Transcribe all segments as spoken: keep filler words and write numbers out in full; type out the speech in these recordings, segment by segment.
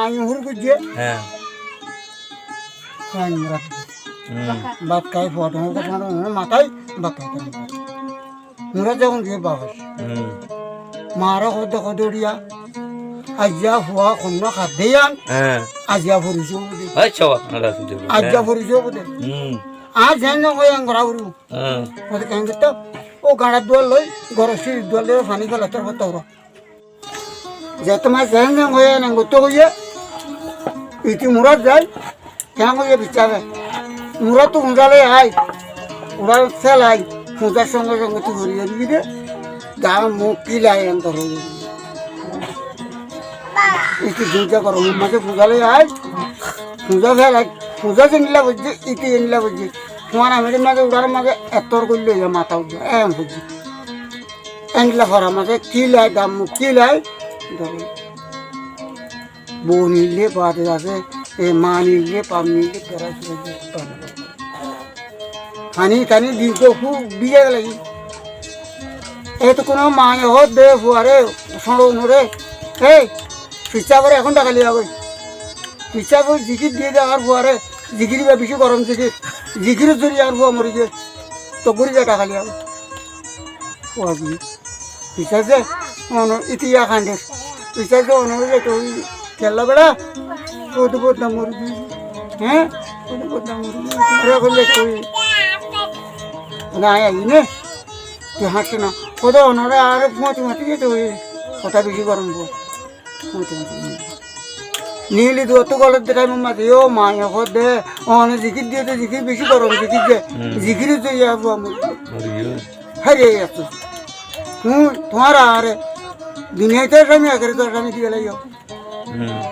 Aññí húr goijjé. Hé. Aññí murad. Hmm. Bát hái, fua dóñr gotá, murad hái, bát hái. Murad zehón giyé bafas. Hmm. Maáre hoódde hoódde uçíya. Aijja fua honnúa haddé yián. Hé. Aijja fori zaibo de. Accá, wa, añára fori zaibo de. Aijja fori zaibo de. Hmm. Añár zeén zeén hoiyé eén gorá foribo. Hé. Hoódde keén goittó? Ó gañçar duwar loi, góror sirir duwar loi faní félaitó hoódde. Zeto maze zeén zeén hoiyé eén goittó hoiyé, iti murad zai, keén hoiyé biccá fe. Murad tú fuzá loi aái, uçá félai, fuzár songe songe tú fori zaibi de, dam muk kilai endor hoiyé. Iti duijja goromor maze fuzá loi aái, fuzá félai, fuzá zeéndilla foijjé, iti endilla foijjé. Fuán amirir maze uçár maze ettór goillé óiye matá uddá, eén foijjé. Endilla forar maze kilai, dam muk kilai, dóre. Bou nilé, bade asé, e, maa nilé, baf nilé, bera nilé, bera nilé. Faní taní di to hú bíza gela goi. Eto kuno maaye hoódde fuare, sóñço unore, ei, fissábore ehón dhaka loi a goi. Fissábore zikir diyé de añár fuare, zikir iba beci gorom zikir. Zikiror zoriya añár fua mori giyé. Tóu gorí za dhaka loi a goi. Fua di. Fissáse, ono itiya kander. Fissáse, ono le toi kella bera. Hoódde bodnam mori giyé. Hé? Hoódde bodnam mori giyé. Añáre ehón le toi. Ona aññí aiyí né? Toi hañsé na. Hoódde onore añáre fuañti fuañti giyé toi. Hotá beci gorom bo. Fuañti fuañti giyé. Nili duwattú golodde thaimor maze yó maaye hoódde, one zikir diyé de zikir beci gorom zikir de. Hmm. Zikiror zoriya fua mori giyé. Mori giyé. Hare, ekto. Tuñí, tuáñra añáre duniyait asami, akératot asami di félaiyo. Hmm.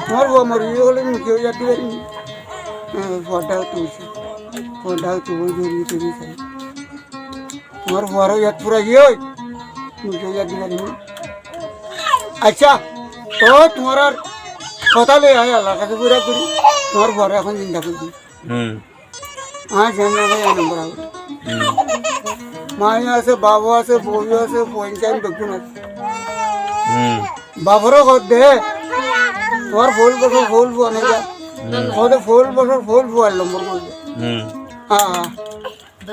Tuáñr fua mori giyé hoilé mui ki yad di farim? Eh, fuar dhak ottu óiye. Fuar dhak ottu óiye, dóri dóri sai. Tuáñr fuar yad fúrai giyói, mui ki yad di farim? Accá, toóu tuáñrar hotá loi aññí Allar hañsé furat gorí, tuáñr fuare ehón zinda gorí di. Hmm. Añár zeén zeén hoiyé eén gorí. Hmm. Maáyo asé, bafo asé, bouyo asé, fuain sáin beggún asé. Hmm. Bafore hoódde, tuáñr foóil bosór foóil fua nái za. Hmm. Hoódde foóil bosór foóil fuar lombor goijjé. Hmm. Aa,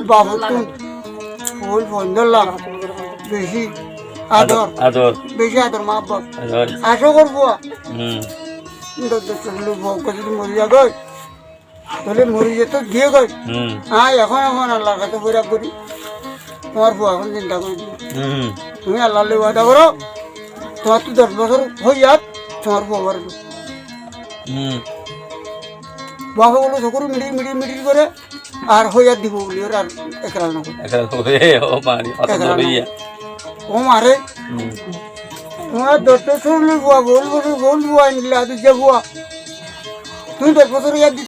bafottún foóil fuain dóilla. Beci ador. Ador. Beci ador, muhábbot. Ador. Acókor fua. Hmm. Dor dor fua, fua zodi mori za goi. Tóile mori zaitóu diyé goi. Hmm. Aññí ehón ehón Allar hañsé furat gorí. Tuáñr fua ehón zinda gorí diyum. Hmm. Tuñí Allar loi wada goró. Tuáñttú doc bosór hoiyat tuáñr fua moribo. Hmm. Bafe bóle sokúr miçir miçir miçir goré. Ar hoiyat dibo buli ar ekral no goré. Ekral no goré, ó mari, hotá no hoiyé. Ó mare. Hmm. Tuáñr doc bosór loi fua, foóil bosór foóil fua endilla adijja fua. Tuñí doc bosór yad di